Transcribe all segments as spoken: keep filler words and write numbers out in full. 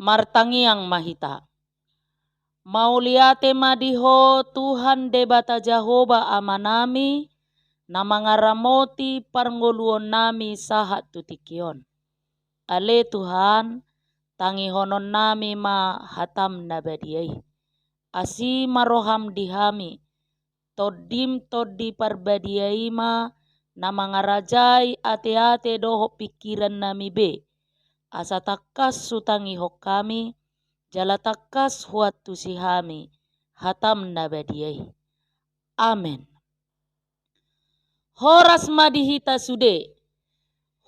Martangiang ma hita. Mauliate ma di Ho Tuhan Debata Jahowa Amanami, na mangaramoti parngoluonnami sahat tu tingki on. Ale Tuhan, tangihononnami ma hataM na badia i. Asi ma rohaM di hami, TondiM Tondi Parbadia i ma na mangarajai ateate dohot pingkirannami be, asa tangkas hutangihon hami, jala tangkas huantusi hami hataM na badia i. Amen. Horas ma di hita sude,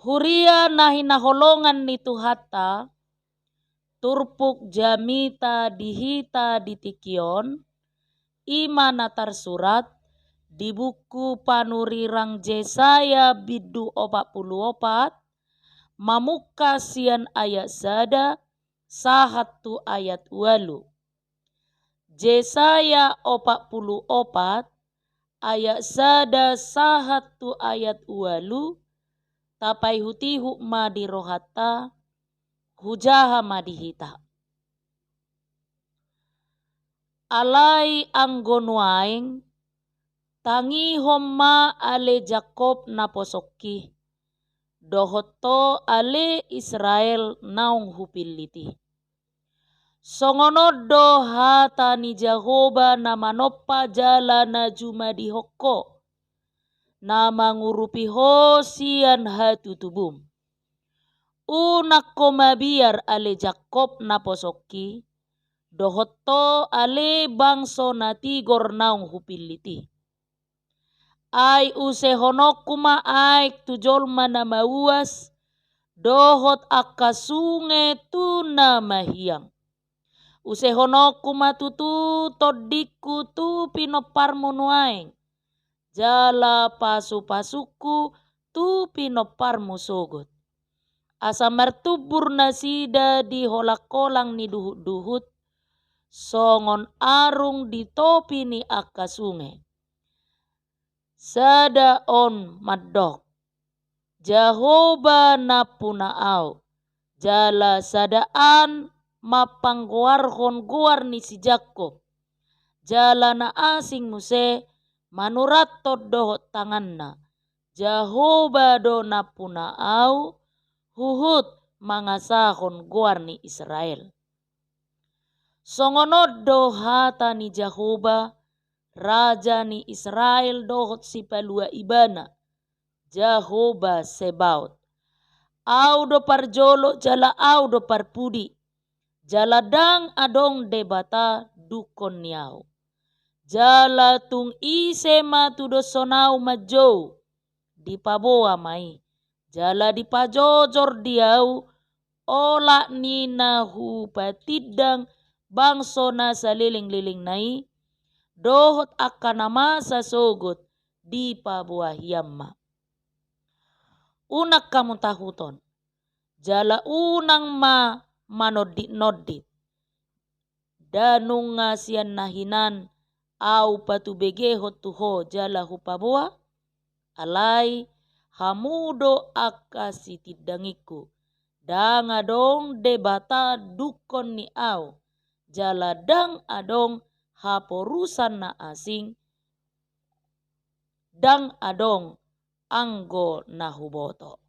huria na hinaholongan ni Tuhanta, turpuk jamita di hita di tingki on, i ma na tarsurat di buku panurirang Jesaya bindu opat pulu opat, mamungka sian ayat sada sahat tu ayat ualu. Jesaya opat pulu opat, ayat sada sahat tu ayat ualu, tapaihutihut ma di rohanta, hujaha ma di hita. Alai anggo nuaeng, tangihon ma ale Jakkob naposongki, dohot ho ale Israel naung hupillit i. Songon on do hata ni Jahowa na manompa jala na jumadihon ho, na mangurupi ho sian hatutubum. Unang ho mabiar ale Jakkob naposongki, dohot ho ale bangso na tigor naung hupillit i. Ai usehononku ma aek tu jolma na mauas, dohot angka sunge tu na mahiang. Usehononku ma tutu tondingku tu pinomparmu nuaeng, jala pasupasungku tu pinomparmu sogot. Asa martumbur nasida di holangholang ni duhutduhut, songon arung di topi ni angka sunge. Sada on mandok, Jahowa nampuna ahu, jala sada an ma panggoarhon goar ni si Jakkob. Jala na asing muse manurathon dohot tanganna, Jahowa do nampuna ahu, huhut mangasahon goar ni Israel. Songon on do hata ni Jahowa, Raja ni Israel dohot Sipalua ibana, Jahowa Sebaot. Ahu do parjolo jala ahu do parpudi, jala ndang adong Debata dungkon ni ahu. Jala tung ise ma tudoshon ahu manjou, dipaboa ma i, jala dipajojor di ahu, olat ni na hupatindang bangso na salelenglelengna i, dohot angka na masa sogot dipaboa hian ma. Unang hamu tahuton, jala unang ma manonditnondit. Nda nunga sian na hinan ahu patubegehon tu ho jala hupaboa? Alai hamu do angka sitindangingku. Ndang adong Debata dungkon ni ahu, jala ndang adong haporusan na asing, ndang adong anggo na huboto.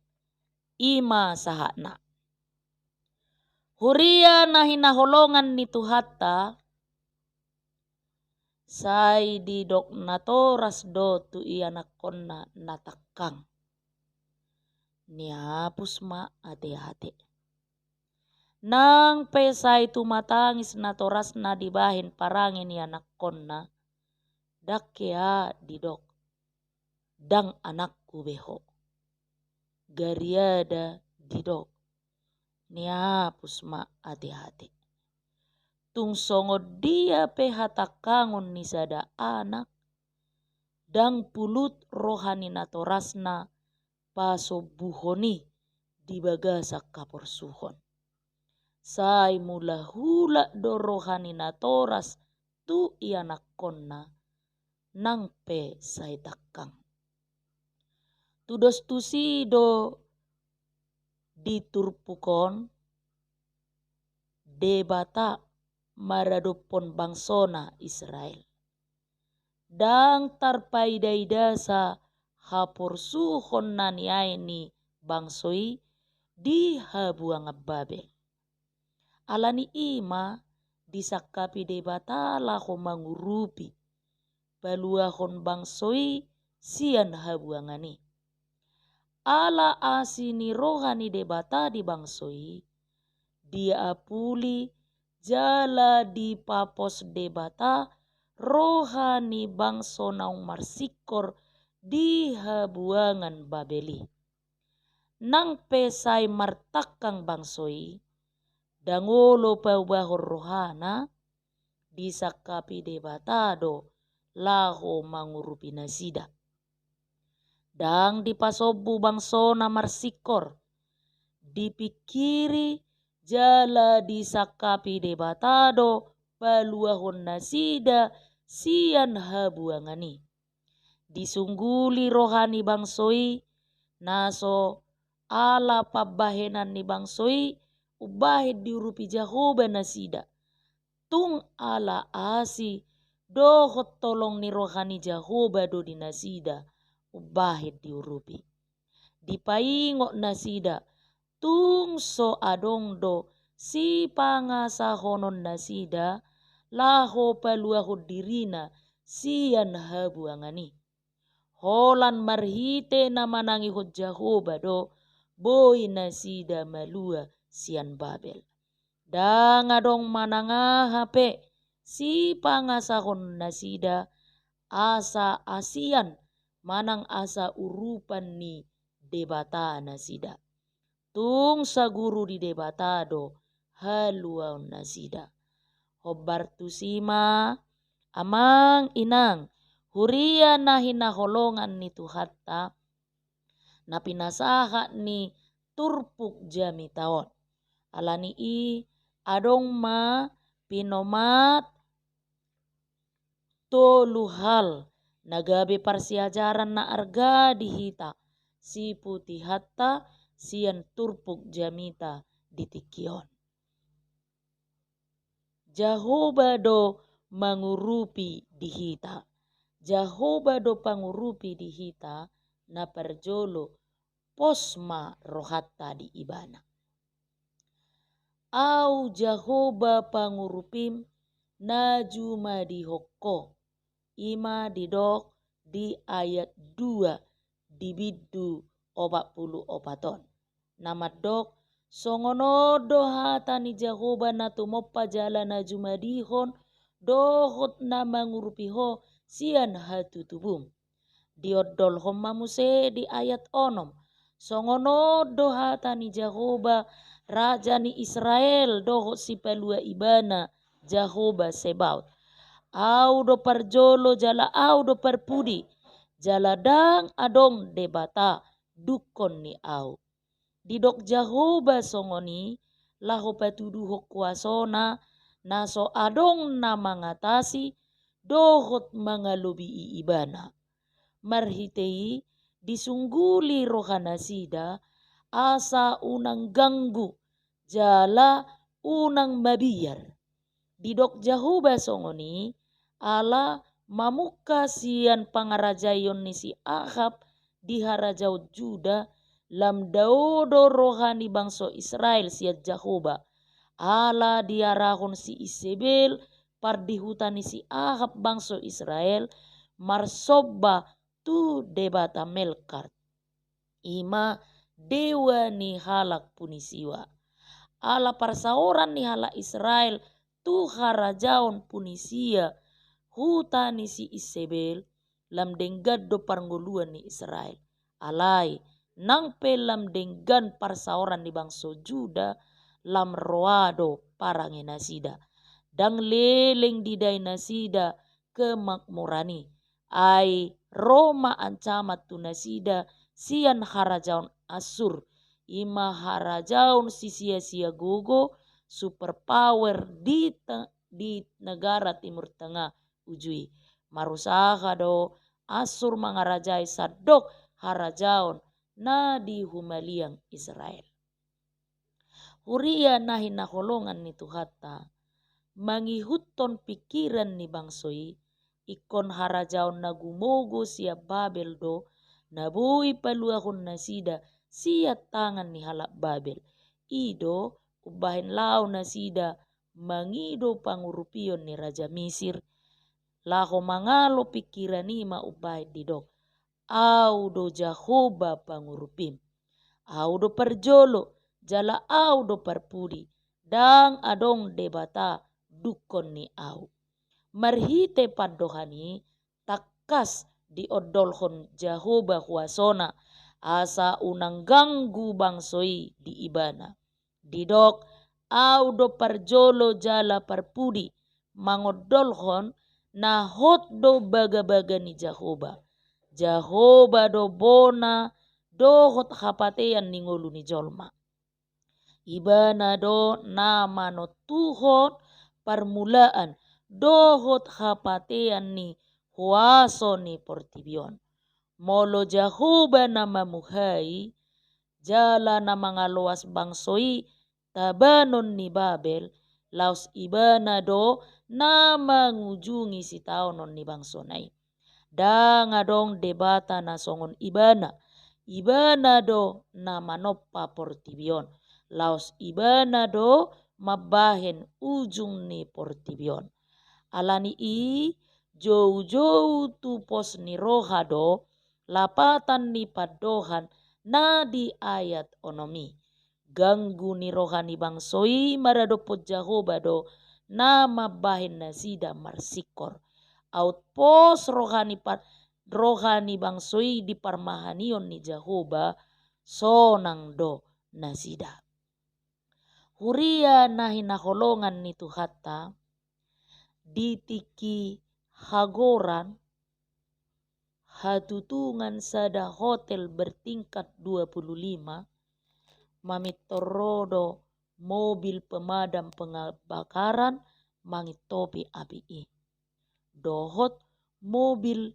I ma sahatna. Huria na hinaholongan ni Tuhanta, sai didok natoras do tu ianakhonna na tangkang. Niapus ma ateate. Nang pe sai tumatangis natorasna dibahen parange ni anakhonna, ndang hea didok, ndang anakku be ho. Gariada didok, niapus ma ateate. Tung songon dia pe hatangkangon ni sada anak, ndang pulut roha ni natorasna pasombuhon i di bagasan haporsuhon. Sai mulahula do roha ni natoras tu ianakhonna, nang pe sai tangkang. Tudos tusi do di turpuk on, Debata maradophon bangsona Israel. Ndang tarpaidaidasa haporsuhon na niae ni bangso i di habuangan Babel. Ala ni i ma disangkapi Debata laho mangurupi, paluahon bangso i sian habuangan i. Ala asi ni roha ni Debata di bangso i, diapuli jala dipapos Debata roha ni bangso naung marsingkor di habuangan Babel i. Nang pe sai martangkang bangso i, ndang olo paubahon rohana, disangkapi Debata do laho mangurupi nasida. Ndang dipasombu bangsona marsingkor, dipingkiri jala disangkapi Debata do paluahon nasida sian habuangan i. Disungguli roha ni bangso i, na so ala pambahenan ni bangso i umbahen diurupi Jahowa nasida. Tung ala asi dohot tolong ni roha ni Jahowa do di nasida umbahen diurupi. Dipaingot nasida, tung so adong do sipangasahonon nasida laho paluahon dirina sian habuangan i. Holan marhite na manangihon Jahowa do boi nasida malua sian Babel. Ndang adong manang aha pe sipangasahon nasida asa asian manang asa urupan ni Debata nasida. Tung saguru di Debata do haluaon nasida. Hombar tusi ma, amang inang, huria na hinaholongan ni Tuhanta, na pinasahat ni turpuk jamita on. Ala ni i adong ma pinomat tolu hal na gabe parsiajaran na arga di hita siputihanta sian turpuk jamita di tingki on. Jahowa do mangurupi di hita. Jahowa do pangurupi di hita, na parjolo pos ma rohanta di Ibana. Au Jahowa pangurupim na jumadihon ho. I ma didok di ayat dua di bindu opat pulu opat on. Na mandok, songon on do hata ni Jahowa na tumompa jala na jumadihon dohot na mangurupi ho sian hatutubum. Diondolhon ma muse di ayat onom. Songon on do hata ni Jahowa, Raja ni Israel dohot Sipalua ibana, Jahowa Sebaot. Au do parjolo jala Au do parpudi, jala ndang adong Debata dungkon ni Au. Didok Jahowa songon i, laho patuduhon kuasona, na so adong na mangatasi dohot mangalobii Ibana. Marhite i disungguli roha nasida, asa unang ganggu jala unang mabiar. Didok Jahowa songon i, ala mamungka sian pangarajaion ni si Ahab di harajaon Juda, lam dao do roha ni bangso Israel sian Jahowa, ala diarahon si Isebel, pardihuta ni si Ahab bangso Israel, marsomba tu debata Melkart. I ma dewa ni halak Punisia. Ala parsaoran ni halak Israel tu harajaon Punisia, huta ni si Isebel, lam denggan do parngoluan ni Israel. Alai, nang pe lam denggan parsaoran ni bangso Juda, lam roa do parange nasida. Ndang leleng didai nasida kemakmuran i. Ai ro ma ancaman tu nasida sian harajaon Assur, i ma harajaon sisia-sia gogo, superpower di te-, di negara Timur Tengah uju i. Marusaha do Assur mangarajai sandok harajaon na di humaliang Israel. Huria na hinaholongan ni Tuhanta, mangihuthon pingkiran ni bangso i, ingkon harajaon na gumogo sian Babel do, na boi paluahon nasida sian tangan ni halak Babel. I do umbahen laho nasida mangido pangurupion ni raja Misir, laho mangalo pingkiran i ma umbahen didok: Au do Jahowa pangurupim. Au do parjolo, jala au do parpudi, ndang adong debata dungkon ni au. Marhite pandohan i, tangkas diondolhon Jahowa huasona, asa unang ganggu bangso i di ibana. Didok: Au do parjolo jala parpudi, mangondolhon na hot do bagabaga ni Jahowa. Jahowa do bona dohot hapatean ni ngolu ni jolma. Ibana do na manontuhon parmulaan dohot hapatean ni huaso ni portibi on. Molo Jahowa na mamuhai, jala na mangaloas bangso i tabanon ni Babel, laos ibana do na mangujungi sitaonon ni bangsona i. Ndang adong debata na songon ibana. Ibana do na manompa portibi on, laos ibana do mambahen ujung ni portibi on. Ala ni i, joujou tu pos ni roha do lapatan ni pandohan na di ayat onom i. Ganggu ni roha ni bangso i maradophon Jahowa do na mambahen nasida marsingkor. Aut pos roha ni pa-, roha ni bangso i di parmahanion ni Jahowa, sonang do nasida. Huria na hinaholongan ni Tuhanta, di tingki hagoran, hatutungan sada hotel bertingkat dua puluh lima, mamintor ro do mobil pemadam kebakaran mangintopi api i. Dohot mobil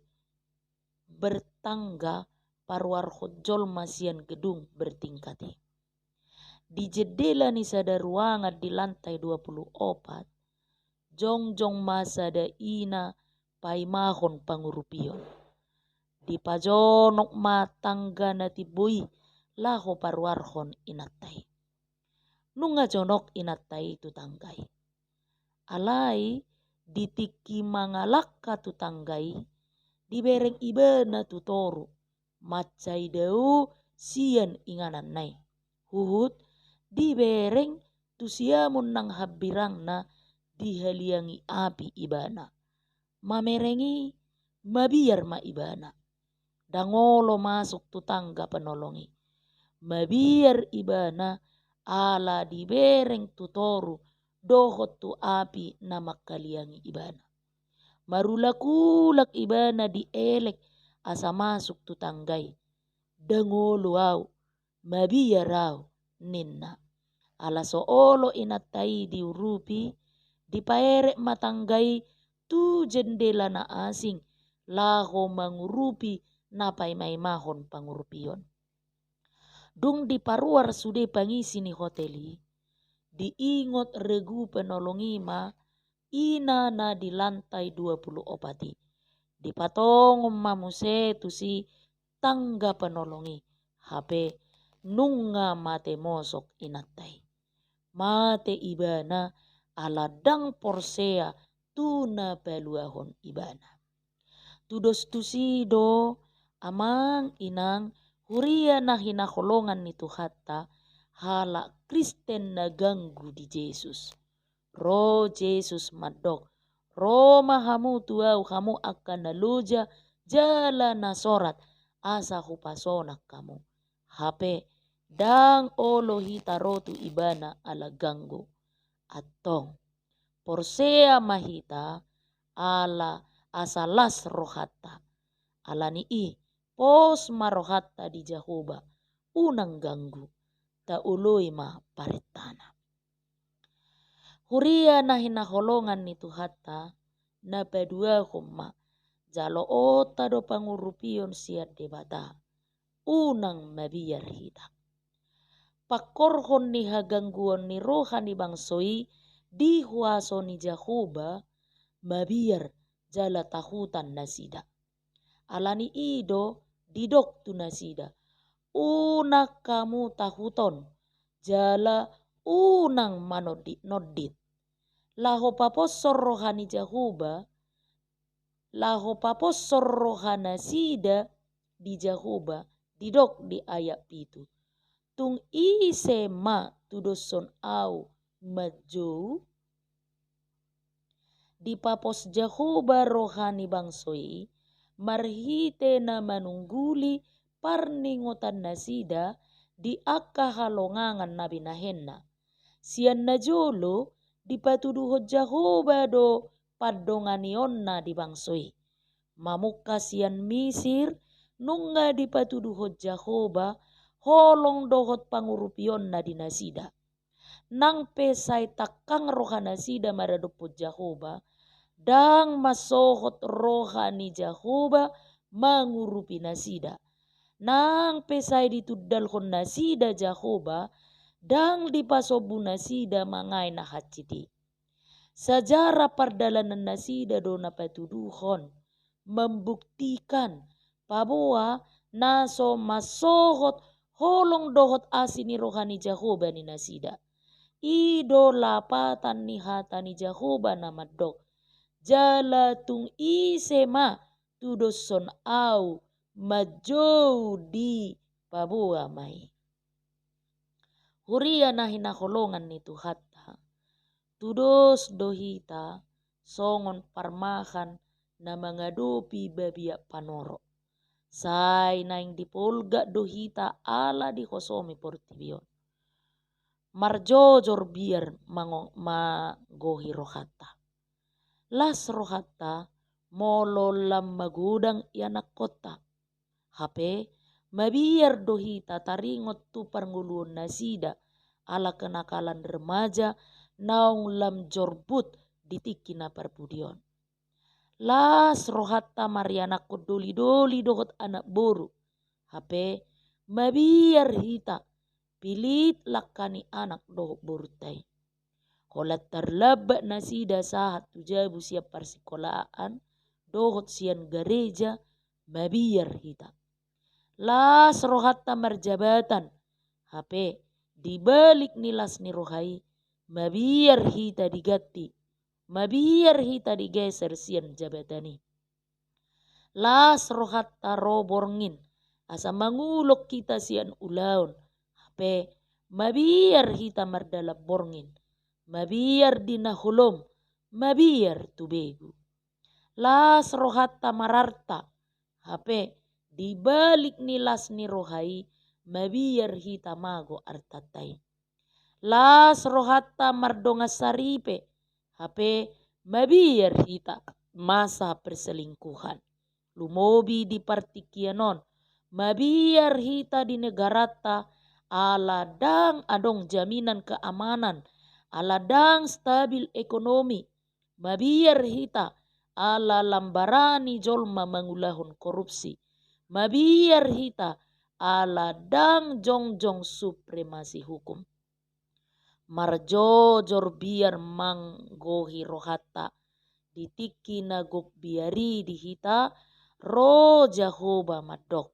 bertangga paruarhon jolma sian gedung bertingkat i. Di jendela ni sada ruangan di lantai dua puluh opat, jongjong ma sada ina paimahon pangurupion. Dipajonok ma tangga na timbo i laho paruarhon inanta i. Nunga jonok inanta i tu tangga i. Alai di tingki mangalangka tu tangga i, dibereng ibana tu toru, mansai dao sian ingananna i. Huhut dibereng tu siamun nang hambirangna dihaliangi api ibana. Mamereng i, mabiar ma ibana. Ndang olo masuk tu tangga panolong i. Mabiar ibana ala dibereng tu toru dohot tu api na manghaliangi ibana. Marulak-ulak ibana dielek asa masuk tu tangga i. Ndang olo au, mabiar au, ninna. Ala so olo inanta i diurupi, dipaerek ma tangga i tu jendela na asing, laho mangurupi na paimaimahon pangurupion. Dung diparuar sude pangisi ni hotel i, diingot regu panolong i ma ina na di lantai dua puluh opat i. Dipatongon ma muse tusi tangga panolong i, hape nunga mate mosok inanta i. Mate ibana ala ndang porsea tu na paluahon ibana. Tudos tusi do, amang inang, huria na hinaholongan ni Tuhanta, halak Kristen na ganggu di Jesus. Ro Jesus mandok: Ro ma hamu tu au, hamu angka na loja jala na sorat, asa hupasonang hamu. Hape ndang olo hita ro tu ibana ala ganggu. Antong, porsea ma hita ala asa las rohanta. Ala ni i, pos ma rohanta di Jahowa, unang ganggu, taoloi ma parentana. Huria na hinaholongan ni Tuhanta, na paduahon ma, jaloonta do pangurupion sian Debata. Unang mabiar hita. pangkorhon ni hagangguon ni roha ni bangso i di huaso ni Jahowa, mabiar jala tahutan nasida. Ala ni i do didok tu nasida: Unang hamu tahuton, jala unang manonditnondit. Laho paposhon roha ni Jahowa, laho paposhon roha nasida di Jahowa, didok di ayat pitu: Tung ise ma tudoshon ahu manjou? Dipapos Jahowa roha ni bangso i marhite na manungguli parningotan nasida di angka halongangan na binahenna. Sian na jolo dipatuduhon Jahowa do pandonganionna di bangso i. Mamungka sian Misir, nunga dipatuduhon Jahowa holong dohot pangurupionna di nasida. Nang pe sai tangkang roha nasida maradophon Jahowa, ndang mansohot roha ni Jahowa mangurupi nasida. Nang pe sai ditundalhon nasida Jahowa, ndang dipasombu nasida mangae na hansit i. Sajarah pardalanan nasida do na patuduhon, membuktikan, paboa na so mansohot holong dohot asi ni roha ni Jahowa ni nasida. I do lapatan ni hata ni Jahowa na mandok: Jala tung ise ma tudoshon ahu manjou, dipaboa ma i. Huria na hinaholongan ni Tuhanta, tudos do hita songon parmahan na mangadopi babiat panorok. Sai naeng dipolgak do hita ala dihosomi portibi on. Marjojor biar mango-, manggohi rohanta. Las rohanta molo lam magodang ianakkonta. Hape, mabiar do hita taringot tu parngoluon nasida ala kenakalan remaja naung lam jorbut di tingki na parpudi on. Las rohanta marianakhon doli-doli dohot anak boru. Hape, mabiar hita pilit langka ni anak dohot borunta i. Holan tarlambat nasida sahat tu jabu sian parsingkolaan dohot sian gareja, mabiar hita. Las rohanta marjabatan, hape di balik ni las ni roha i, mabiar hita diganti, mabiar hita digeser sian jabatan i. Las rohanta ro borngin, asa mangulon hita sian ulaon, hape mabiar hita mardalan borngin, mabiar di na holom, mabiar tu begu. Las rohanta mararta, hape di balik ni las ni roha i, mabiar hita mago artanta i. Las rohanta mardongan saripe, hape mabiar hita masa perselingkuhan. Lumobi di partingkian on, mabiar hita di negaranta, ala ndang adong jaminan keamanan, ala ndang stabil ekonomi, mabiar hita, ala lam barani jolma mangulahon korupsi, mabiar hita, ala ndang jongjong supremasi hukum. Marjojor biar manggohi rohanta, di tingki na gok biar i di hita, ro Jahowa mandok: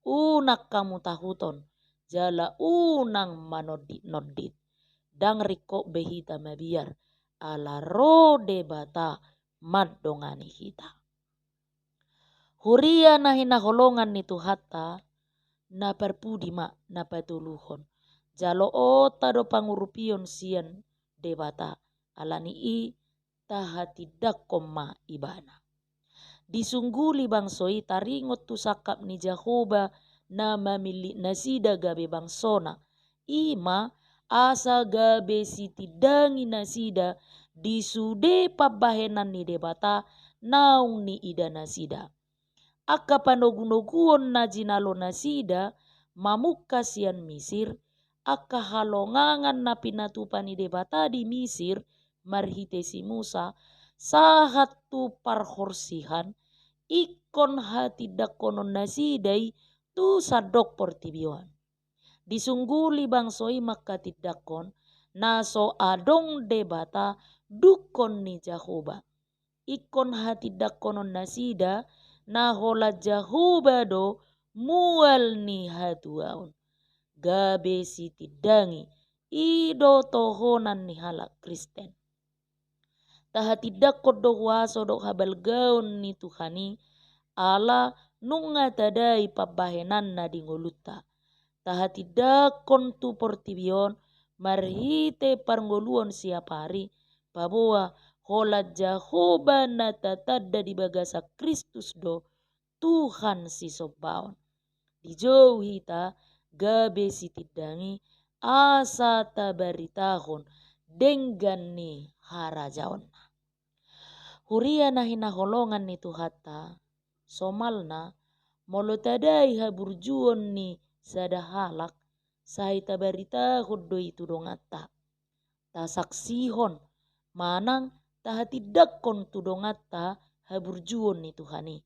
Unang hamu tahuton, jala unang manonditnondit. Ndang ringkot be hita mabiar, ala ro Debata mandongani hita. Huria na hinaholongan ni Tuhanta, na parpudi ma na patoluhon. Jaloonta do pangurupion sian Debata, ala ni i tahatindangkon ma Ibana. Disungguli bangso i taringot tu sangkap ni Jahowa na mamillit nasida gabe bangsona, i ma asa gabe sitindangi nasida di sude pambahenan ni Debata naung niida nasida. Angka panogunoguon na jinalo nasida mamungka sian Misir, angka halongangan na pinatupa ni Debata di Misir marhite si Musa, sahat tu parhorsihan, ingkon hatindangkonon nasida i tu sandok portibi on. Disungguli bangso i manghatindanghon na so adong Debata dungkon ni Jahowa. Ingkon hatindangkonon nasida na holan Jahowa do mual ni hatuaon. Gabe sitindangi, i do tohonan ni halak Kristen. Tahatindangkon do huaso dohot habalgaon ni Tuhan i, ala nunga tadai pambahenanna di ngolunta. Tahatindangkon tu portibi on marhite parngoluon siapari, paboa holan Jahowa na tatanda di bagasan Kristus do Tuhan sisombaon. Dijou hita gabe sitindangi asa tabaritahon denggan ni harajaonna. Huria na hinaholongan ni Tuhanta, somalna, molo tadai haburjuon ni sada halak, sai tabaritahon do i tu donganta. Tasaksihon, manang tahatindangkon tu donganta haburjuon ni Tuhan i.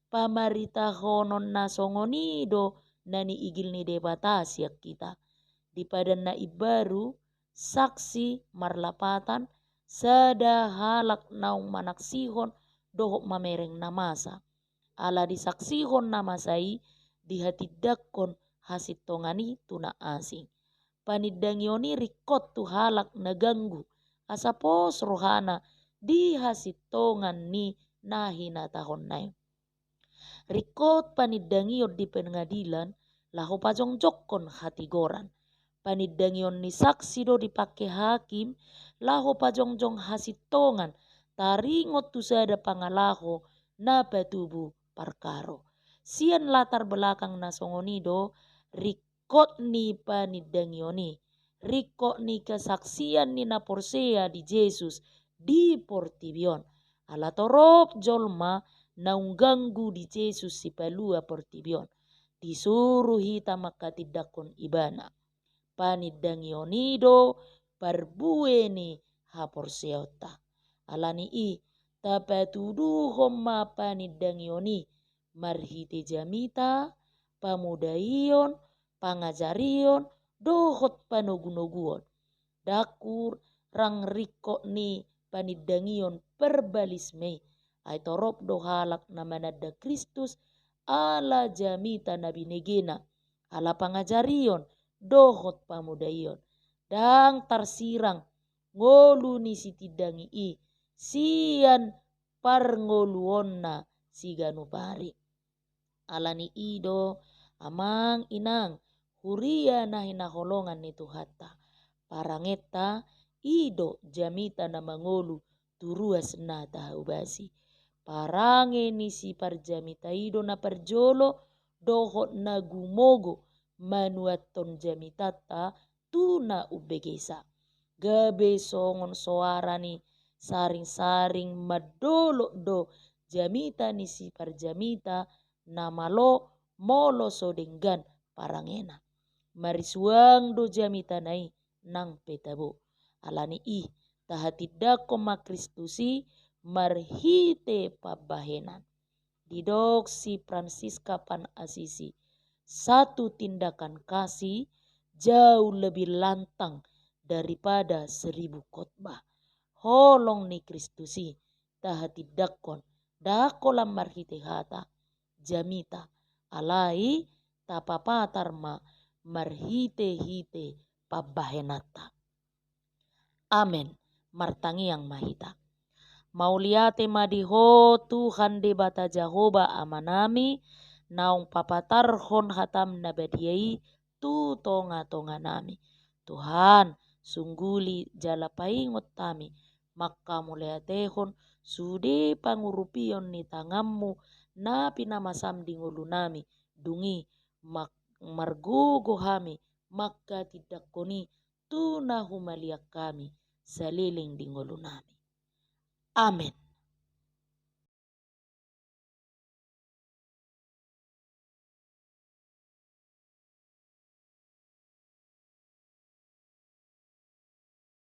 Pamaritahonon na songon i do na niigil ni Debata sian hita. Di Padan na Imbaru, saksi marlapatan sada halak naung manaksihon dohot mamereng na masa. Ala disaksihon na masa i, dihatindangkon hasintongan i tu na asing. Panindangion i ringkot tu halak na ganggu, asa pos rohana di hasintongan ni na hinatahonna i. Ringkot panindangion di pengadilan laho pajongjongkon hatigoran. Panindangion ni saksi do dipangke hakim laho pajongjong hasintongan taringot tu sada pangalaho na patubu parkaro. Sian latar belakang na songon i do ringkot ni panindangion i, ringkot ni kesaksian ni na porsea di Jesus di portibi on. Ala torop jolma naung ganggu di Jesus sipalua portibi on. Disuru hita manghatindanghon ibana. Panindangion i do parbue ni haporseaonta. Ala ni i, tapatuduhon ma panindangion i marhite jamita, pamudaion, pangajarion, dohot panogunoguon. Ndang hurang ringkot ni panindangion verbalisme i, ai torop do halak na mananda Kristus ala jamita na binegena, ala pangajarion dohot pamudaion. Ndang tarsirang ngolu ni sitindangi i sian parngoluonna siganup ari. Ala ni i do, amang inang, huria na hinaholongan ni Tuhanta, parangenta i do jamita na mangolu tu ruas na tahaobasi. Parange ni siparjamita i do na parjolo dohot na gumogo manuathon jamitanta tu na umbegesa. Gabe songon soara ni saringsaring mandolok do jamita ni siparjamita na malo molo so denggan parangena. Marisuang do jamitana i nang pe tabo. Ala ni i, tahatindangkon ma Kristus i marhite pambahenan. Didok si Francisca pan Assisi, satu tindakan kasih jauh lebih lantang daripada seribu khotbah. Holong ni Kristus i tahatindangkon, ndang holan marhite hata, jamita, alai tapapatar ma marhitehite pambahenanta. Amen. Martangiang ma hita. Mauliate ma di Ho Tuhan Debata Jahowa Amanami, naung papatarhon hataM na badia i tu tongatonganami. Tuhan, sungguli jala paingot hami, manghamauliatehon sude pangurupion ni tanganMu na pinamasaM di ngolunami, dung i mak-, margogo hami manghatindangkon i tu na humaliang hami saleleng di ngolunami. Amen.